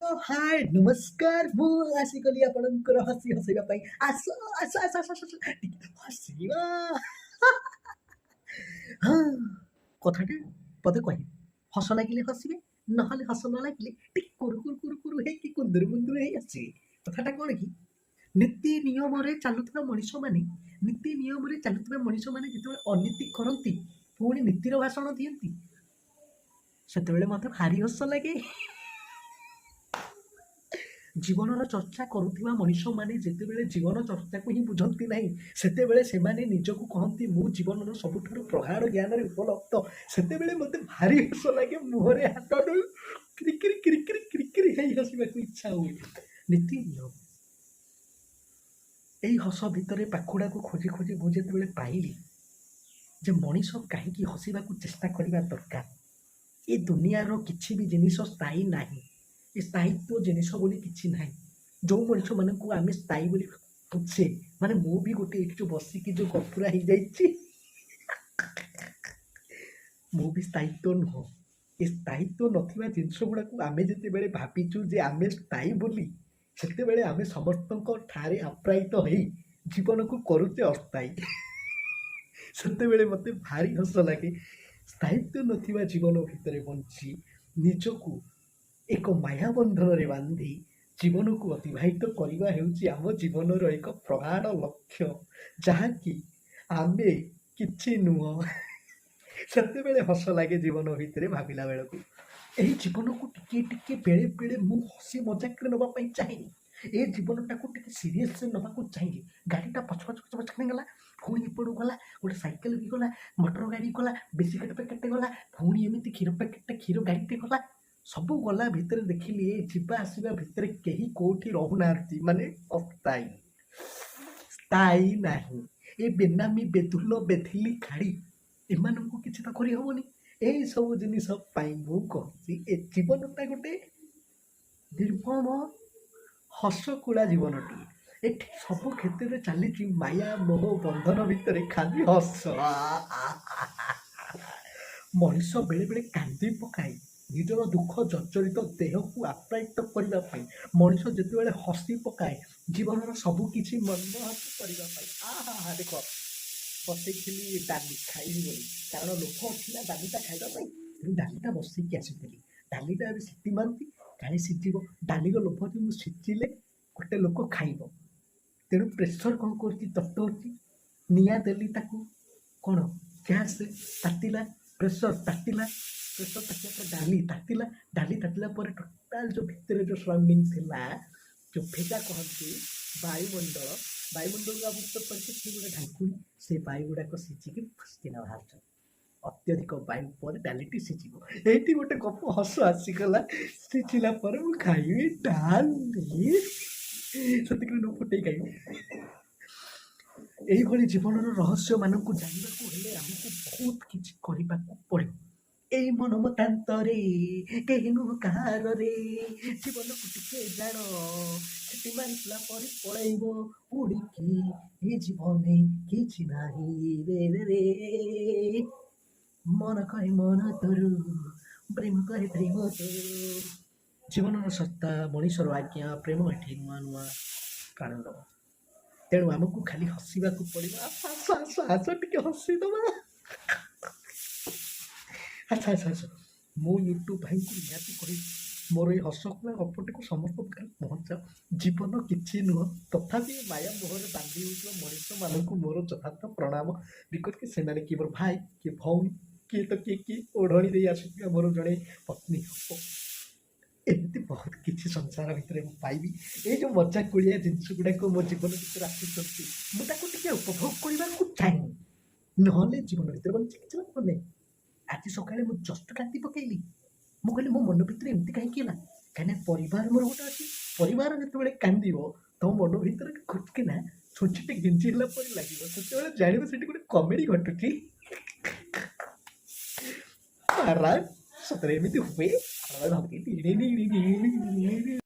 ହାଏ, ନମସ୍କାର। ମୁଁ ଆସିଗଲି ଆପଣଙ୍କର ହସି ହସେଇବା ପାଇଁ। ଆସ ଆସ ଆସ ଆସ ଆସ, ଟିକେ ହସିବା। ହଁ, କଥାଟା ପଦେ କହିବି, ହସ ଲାଗିଲେ ହସିବେ, ନହେଲେ ହସ ନ ଲାଗିଲେ ଟିକେ କୁରୁ କୁରୁ କୁରୁ କୁରୁ ହେଇକି କୁନ୍ଦୁରୁ ମୁନ୍ଦୁରୁ ହେଇ ଆସିବେ। କଥାଟା କ'ଣ କି, ନୀତି ନିୟମରେ ଚାଲୁଥିବା ମଣିଷମାନେ, ନୀତି ନିୟମରେ ଚାଲୁଥିବା ମଣିଷମାନେ ଯେତେବେଳେ ଅନୀତି କରନ୍ତି, ପୁଣି ନୀତିର ଭାଷଣ ଦିଅନ୍ତି, ସେତେବେଳେ ମୋତେ ଭାରି ହସ ଲାଗେ। ଜୀବନର ଚର୍ଚ୍ଚା କରୁଥିବା ମଣିଷମାନେ ଯେତେବେଳେ ଜୀବନ ଚର୍ଚ୍ଚାକୁ ହିଁ ବୁଝନ୍ତି ନାହିଁ, ସେତେବେଳେ ସେମାନେ ନିଜକୁ କହନ୍ତି, "ମୁଁ ଜୀବନର ସବୁଠାରୁ ପ୍ରଗାଢ଼ ଜ୍ଞାନରେ ଉପଲବ୍ଧ।" ସେତେବେଳେ ମୋତେ ଭାରି ହସ ଲାଗେ। ମୁହଁରେ ହାତ ଦେଇ କ୍ରିକିରି କ୍ରିକିରି କ୍ରିକିରି ହେଇ ହସିବାକୁ ଇଚ୍ଛା ହୁଏ। ନୀତି ନିୟମ, ଏଇ ହସ ଭିତରେ ପାଖୁଡ଼ାକୁ ଖୋଜି ଖୋଜି ମୁଁ ଯେତେବେଳେ ପାଇଲି ଯେ ମଣିଷ କାହିଁକି ହସିବାକୁ ଚେଷ୍ଟା କରିବା ଦରକାର। ଏ ଦୁନିଆର କିଛି ବି ଜିନିଷ ସ୍ଥାୟୀ ନାହିଁ। ଏ ସ୍ଥାୟିତ୍ୱ ଜିନିଷ ବୋଲି କିଛି ନାହିଁ। ଯେଉଁ ମଣିଷମାନଙ୍କୁ ଆମେ ସ୍ଥାୟୀ ବୋଲି ଖୋଜେ, ମାନେ ମୁଁ ବି ଗୋଟେ ଏଇଠି ଯେଉଁ ବସିକି ଯେଉଁ ଗପୁରା ହେଇଯାଇଛି, ମୁଁ ବି ସ୍ଥାୟିତ୍ୱ ନୁହଁ। ଏ ସ୍ଥାୟିତ୍ୱ ନଥିବା ଜିନିଷ ଗୁଡ଼ାକୁ ଆମେ ଯେତେବେଳେ ଭାବିଛୁ ଯେ ଆମେ ସ୍ଥାୟୀ ବୋଲି, ସେତେବେଳେ ଆମେ ସମସ୍ତଙ୍କ ଠାରେ ଆପ୍ୟାୟିତ ହେଇ ଜୀବନକୁ କରୁଛେ ଅସ୍ଥାୟୀ। ସେତେବେଳେ ମୋତେ ଭାରି ହସ ଲାଗେ। ସ୍ଥାୟିତ୍ୱ ନଥିବା ଜୀବନ ଭିତରେ ବଞ୍ଚି, ନିଜକୁ ଏକ ମାୟାବନ୍ଧନରେ ବାନ୍ଧି ଜୀବନକୁ ଅତିବାହିତ କରିବା ହେଉଛି ଆମ ଜୀବନର ଏକ ପ୍ରଗାଢ଼ ଲକ୍ଷ୍ୟ, ଯାହାକି ଆମେ କିଛି ନୁହଁ। ସେତେବେଳେ ହସ ଲାଗେ ଜୀବନ ଭିତରେ ଭାବିଲା ବେଳକୁ। ଏହି ଜୀବନକୁ ଟିକେ ଟିକେ ବେଳେ ବେଳେ ମୁଁ ହସି ମଜାକରେ ନେବା ପାଇଁ ଚାହେଁନି। ଏ ଜୀବନଟାକୁ ଟିକେ ସିରିୟସରେ ନେବାକୁ ଚାହିଁଲି। ଗାଡ଼ିଟା ପଛ ପଛ ପଛ ପଛ ଗଲା, ପୁଣି ଏପଟକୁ ଗଲା, ଗୋଟେ ସାଇକେଲ ବି ଗଲା, ମଟର ଗାଡ଼ି ଗଲା, ବିସ୍କୁଟ ପ୍ୟାକେଟଟେ ଗଲା, ପୁଣି ଏମିତି କ୍ଷୀର ପ୍ୟାକେଟଟେ, କ୍ଷୀର ଗାଡ଼ିଟେ ଗଲା। ସବୁ ଗଲା ଭିତରେ ଦେଖିଲି, ଏ ଯିବା ଆସିବା ଭିତରେ କେହି କୋଉଠି ରହୁନାହାନ୍ତି। ମାନେ ଅସ୍ଥାୟୀ, ସ୍ଥାୟୀ ନାହିଁ। ଏ ବେନାମୀ, ବେଧୁଲ, ବେଧିଲି ଖାଡ଼ି, ଏମାନଙ୍କୁ କିଛି ତ କରିହେବନି। ଏଇ ସବୁ ଜିନିଷ ପାଇଁ ମୁଁ କହୁଛି, ଏ ଜୀବନଟା ଗୋଟେ ନିର୍ମମ ହସକୁଳା ଜୀବନଟିଏ। ଏଠି ସବୁ କ୍ଷେତ୍ରରେ ଚାଲିଛି ମାୟା ମୋହ ବନ୍ଧନ ଭିତରେ ଖାଲି ହସ। ମଣିଷ ବେଳେବେଳେ କାନ୍ଦି ପକାଏ ନିଜର ଦୁଃଖ ଜର୍ଜରିତ ଦେହକୁ ଆପ୍ୟାୟିତ କରିବା ପାଇଁ। ମଣିଷ ଯେତେବେଳେ ହସି ପକାଏ ଜୀବନର ସବୁ କିଛି ମର୍ମହତ କରିବା ପାଇଁ। ଆହା, ଦେଖ, ବସେଇଥିଲି ଡାଲି ଖାଇବି ବୋଲି, କାରଣ ଲୋଭ ଥିଲା ଡାଲିଟା ଖାଇବା ପାଇଁ। ତେଣୁ ଡାଲିଟା ବସେଇକି ଆସିଥିଲି। ଡାଲିଟା ଏବେ ସିଟି ମାରୁଛି, କାଳେ ସିଝିବ। ଡାଲିର ଲୋଭ ଯେ ମୁଁ ସିଝିଲେ ଗୋଟେ ଲୋକ ଖାଇବ। ତେଣୁ ପ୍ରେସର କ'ଣ କରୁଛି, ତତଉଛି। ନିଆଁ ଦେଲି ତାକୁ, କ'ଣ ଗ୍ୟାସ୍ ତାତିଲା, ପ୍ରେସର ତାତିଲା। ପ୍ରେସର ତାତିଲା ପରେ ଡାଲି ତାତିଲା। ଡାଲି ତାତିଲା ପରେ ଟୋଟାଲ ଯେଉଁ ଭିତରେ ଯେଉଁ ସରାଉଣ୍ଡିଂ ଥିଲା, ଯେଉଁ ଭେଜା କହନ୍ତି ବାୟୁମଣ୍ଡଳ, ବାୟୁମଣ୍ଡଳକୁ ଆବୃତ କରିକି ସେ ଗୋଟେ ଢାଙ୍କୁଣୀ, ସେ ବାୟୁ ଗୁଡ଼ାକ ସିଝିକି ଫୁସ୍କିନା ବାହାରୁଛନ୍ତି। ଅତ୍ୟଧିକ ବାୟୁ ପରେ ଡାଲିଟି ସିଝିବ। ଏଇଠି ଗୋଟେ ଗପ ହସ ଆସିଗଲା। ସିଝିଲା ପରେ ମୁଁ ଖାଇବି ଡାଲି, ସେତିକି ନ ଫୁଟେଇ ଖାଇବି। ଏଇଭଳି ଜୀବନର ରହସ୍ୟମାନଙ୍କୁ ଜାଣିବାକୁ ହେଲେ ଆମକୁ ବହୁତ କିଛି କରିବାକୁ ପଡ଼ିବ। ଏଇ ମନ ମତାନ୍ତରେ କେହି ନୁହଁ କାହାରରେ। ଜୀବନକୁ ଟିକେ ଜାଣ, ସିଟି ମାରିଲା ପରେ ପଳେଇବ ଉଡ଼ିକି। ଏ ଜୀବନେ କିଛି ନାହିଁ ରେ ରେ ରେ। ମନ କହେ ମନ ତୋର, ପ୍ରେମ କହେ ପ୍ରେମ ତୋର। ଜୀବନର ସତ୍ତା, ମଣିଷର ଆଜ୍ଞା, ପ୍ରେମ ଏଠି ନୂଆ ନୂଆ ପ୍ରାଣ ଦେବ। ତେଣୁ ଆମକୁ ଖାଲି ହସିବାକୁ ପଡ଼ିବ। ଆସ ଆସ ଆସ ଆସ, ଟିକେ ହସିଦେବା। ଆଚ୍ଛା, ଆଚ୍ଛା, ଆଚ୍ଛା। ମୁଁ ୟୁଟ୍ୟୁବ୍ ଭାଇଙ୍କୁ ନିହାତି କହିବି, ମୋର ଏଇ ହସଖୁଳା ଗପଟିକୁ ସମସ୍ତ ପାଖରେ ପହଞ୍ଚାଅ। ଜୀବନ କିଛି ନୁହଁ, ତଥାପି ଏ ମାୟା ମୋହରେ ବାନ୍ଧି ହେଉଥିବା ମଣିଷମାନଙ୍କୁ ମୋର ଯଥାର୍ଥ ପ୍ରଣାମ। Because କି ସେମାନେ କିଏ ମୋର ଭାଇ, କିଏ ଭଉଣୀ, କିଏ ତ କିଏ କିଏ ଓଢ଼ଣୀ ଦେଇ ଆସୁଥିବା ମୋର ଜଣେ ପତ୍ନୀ ହବ। ଏମିତି ବହୁତ କିଛି ସଂସାର ଭିତରେ ମୁଁ ପାଇବି। ଏଇ ଯେଉଁ ମଜାକୁଳିଆ ଜିନିଷ ଗୁଡ଼ାକ ମୋ ଜୀବନ ଭିତରେ ଆସୁଛନ୍ତି, ମୁଁ ତାକୁ ଟିକେ ଉପଭୋଗ କରିବାକୁ ଚାହେଁ। ନହେଲେ ଜୀବନ ଭିତରେ ବଞ୍ଚି କିଛି ଲାଭ ନାହିଁ। ଆଜି ସକାଳେ ମୁଁ ଜଷ୍ଟ କାନ୍ଦି ପକେଇଲି। ମୁଁ କହିଲି, ମୋ ମନ ଭିତରେ ଏମିତି କାହିଁକି ହେଲା? କାହିଁକିନା ପରିବାର ମୋର ଗୋଟେ ଅଛି। ପରିବାର ଯେତେବେଳେ କାନ୍ଦିବ, ତମ ମନ ଭିତରେ ଖୁଚକିନା ଛୁଞ୍ଚିଟେ ଗେଞ୍ଜି ହେଲା ପରି ଲାଗିବ। ସେତେବେଳେ ଜାଣିବ ସେଠି ଗୋଟେ କମେଡ଼ି ଘଟୁଛି। ମହାରାଜ, ସତରେ ଏମିତି ହୁଏ? ଆପଣ ଭାବୁଥିବେ।